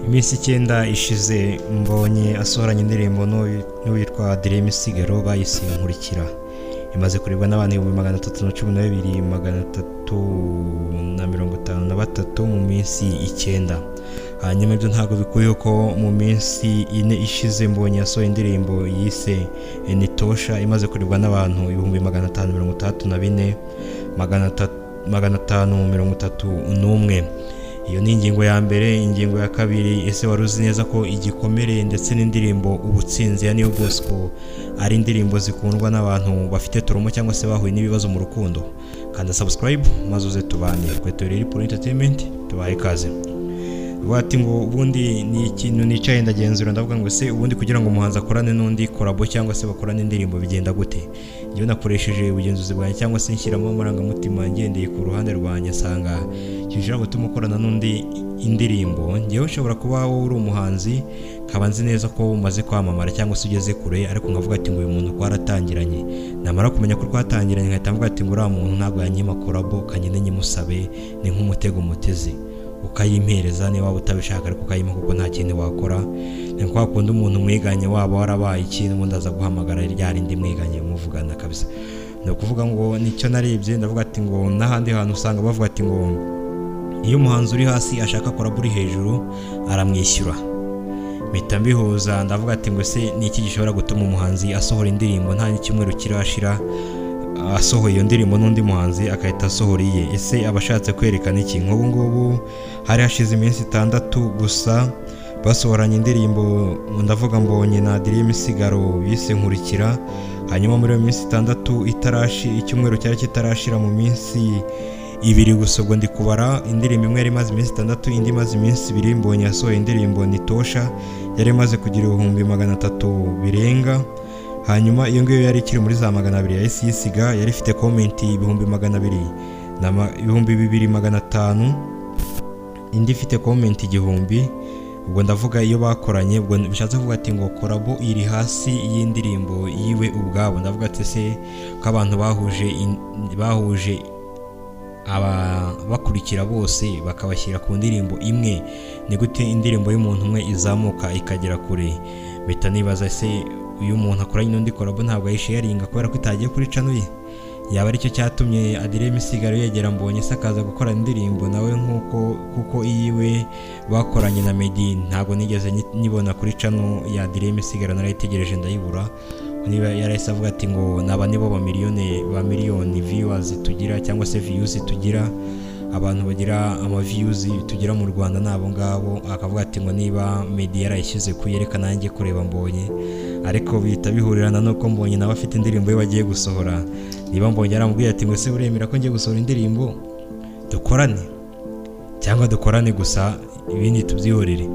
Iminsi 9 ishize Mbonye asohoranye indirimbo n'uwitwa Adrien Misigaro bayise "Nkurikira", imaze kurebwa n'abantu 312,353 mu minsi 9. Hanyuma ibyo ntabwo bikuyeho ko mu minsi 4 ishize Mbonye yasohoye indirimbo yise "Nitosha", imaze kurebwa n'abantu 564,531. Iyo ni ingingo ya mbere. Ingingo ya kabiri: ese wari uzi neza ko "Igikomere" ndetse n'indirimbo "Ubutsinzi" ya Niyo Bosco ari indirimbo zikundwa n'abantu bafite trauma cyangwa se bahuye n'ibibazo mu rukundo? Kanda subscribe maze uze tubane. Kweto rero Pro Entertainment, tubahe ikaze. Ati ngo ubundi ni ikintu nicaye ndagenzura, ndavuga ngo se ubundi kugira ngo umuhanzi akorane n'undi collabo cyangwa se bakorane indirimbo bigenda gute? Njyewe nakoresheje ubugenzuzi bwanjye cyangwa se nshyiramo amarangamutima, ngendeye ku ruhande rwanjye, nsanga gishobora gutuma ukorana n'undi indirimbo, njyewe ushobora kuba wowe uri umuhanzi, nkaba nzi neza ko umaze kwamamara cyangwa se ugeze kure, ariko nkavuga ati ngo uyu muntu twaratangiranye. Namara kumenya ko twatangiranye, nkahita mvuga ati ngo uriya muntu ntabwo yanyima collabo, kanyine nyimusabe, ni nk'umutego muteze, ukayimpereza niba waba utabishaka, ariko ukayima kuko nta kintu wakora. Ni kwa kundi umuntu mwiganye, waba warabaye ikintu, ubundi aza guhamagara rya rindi mwiganye muvugana kabisa. Ni ukuvuga ngo nicyo narebye, ndavuga ati ngo n'ahandi hantu usanga bavuga ati ngo iyo umuhanzi uri hasi ashaka collabo uri hejuru, aramwishyura. Mpita mbihuza, ndavuga ati ngo se ni iki gishobora gutuma umuhanzi asohora indirimbo, nta n'icyumweru kirashira asohoye iyo ndirimbo n'undi muhanzi, agahita asohora iye? Ese aba ashatse kwerekana iki? Nk'ubu ngubu hari hashize iminsi 6 gusa basohoranye indirimbo, ndavuga Mbonye na Adrien Misigaro bise "Nkurikira". Hanyuma muri iyo minsi 6 itarashi, icyumweru cyari kitarashira, mu minsi 2 gusa, ubwo ndi kubara, indirimbo imwe yari imaze iminsi 6, indi imaze iminsi 2, Mbonye yasohoye indirimbo "Nitosha" yari imaze kugira 300,000 birenga. Hanyuma iyo ngiyo yari ikiri muri za 200 yahise yisiga, yari ifite comment 200,000 na 2,500, indi ifite comment 1000. Ubwo ndavuga iyo bakoranye. Ubwo bishatse kuvuga ati ngo collabo iri hasi y'indirimbo yiwe ubwabo. Ndavuga ati se ko abantu bahuje ababakurikira bose bakabashyira ku ndirimbo imwe, ni gute indirimbo y'umuntu umwe izamuka ikagera kure? Mpita nibaza: se uyu muntu akoranye n'undi collabo ntabwo ayisharinga kubera ko itagiye kuri channel ye? Yaba aricyo cyatumye Adrien Misigaro yegera Mbonye se akaza gukora indirimbo nawe nk'uko, kuko iyiwe bakoranye na Meddy ntabwo nigeze nyibona kuri channel ya Adrien Misigaro, narayitegereje ndayibura. Niba yarahise avuga ati ngo naba nibo ba miliyoni, ba miliyoni viewers tugira cyangwa se views tugira, abantu bagira ama views tugira mu Rwanda ni abo ngabo, akavuga ati ngo niba Meddy yarayishyize kuyereka nanjye kureba Mbonye, ariko bihita bihurirana nuko Mbonye nawe afite indirimbo ye bagiye gusohora. Niba Mbonye yaramubwiye ati ngo ese uremera ko ngiye gusohora indirimbo dukorane, cyangwa dukorane gusa ibindi tubyihorere?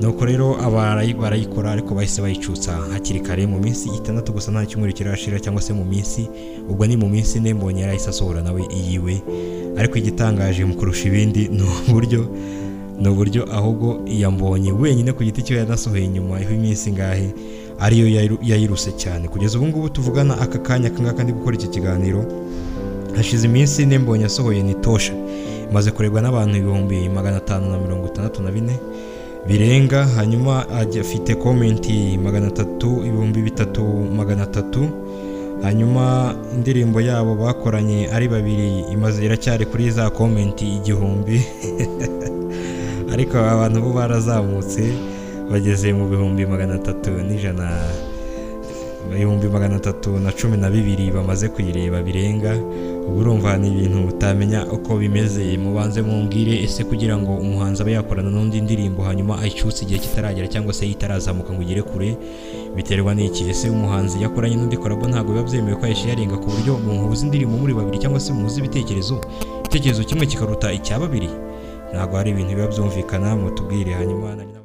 Nuko rero barayikora, ariko bahise bayicutsa hakiri kare mu minsi 6 gusa, nta cyumweru kirashira, cyangwa se mu minsi, ubwo ni mu minsi 4, Mbonye yarahise asohora nawe iyiwe. Ariko igitangaje mu kurusha ibindi ni uburyo ahubwo iya Mbonye wenyine ku giti cye yanasohoye nyuma y'iminsi ingahe ariyo yayiruse cyane. Kugeza ubu ngubu tuvugana, aka kanya aka ngaka ndi gukora iki kiganiro, hashize iminsi 4 Mbonye asohoye "Nitosha", imaze kurebwa n'abantu 564,000 birenga. Hanyuma afite comment 300, 3,300. Hanyuma indirimbo yabo bakoranye ari babiri imaze, iracyari kuri za comment 1000, ariko abantu bo barazamutse bageze mu 300,100, 312,000 bamaze kuyireba birenga. Ubwo urumva ni ibintu utamenya uko bimeze. Mubanze mumbwire: ese kugira ngo umuhanzi abe yakorana n'undi ndirimbo, hanyuma ayicutse igihe kitaragera cyangwa se itarazamuka ngo igere kure, biterwa n'iki? Ese umuhanzi yakoranye n'undi collabo ntabwo biba byemewe ko ayisharinga, ku buryo muhuza indirimbo muri babiri cyangwa se muhuza ibitekerezo, igitekerezo kimwe kikaruta icya babiri? Ntabwo hari ibintu biba byumvikana. Mutubwire. Hanyuma nari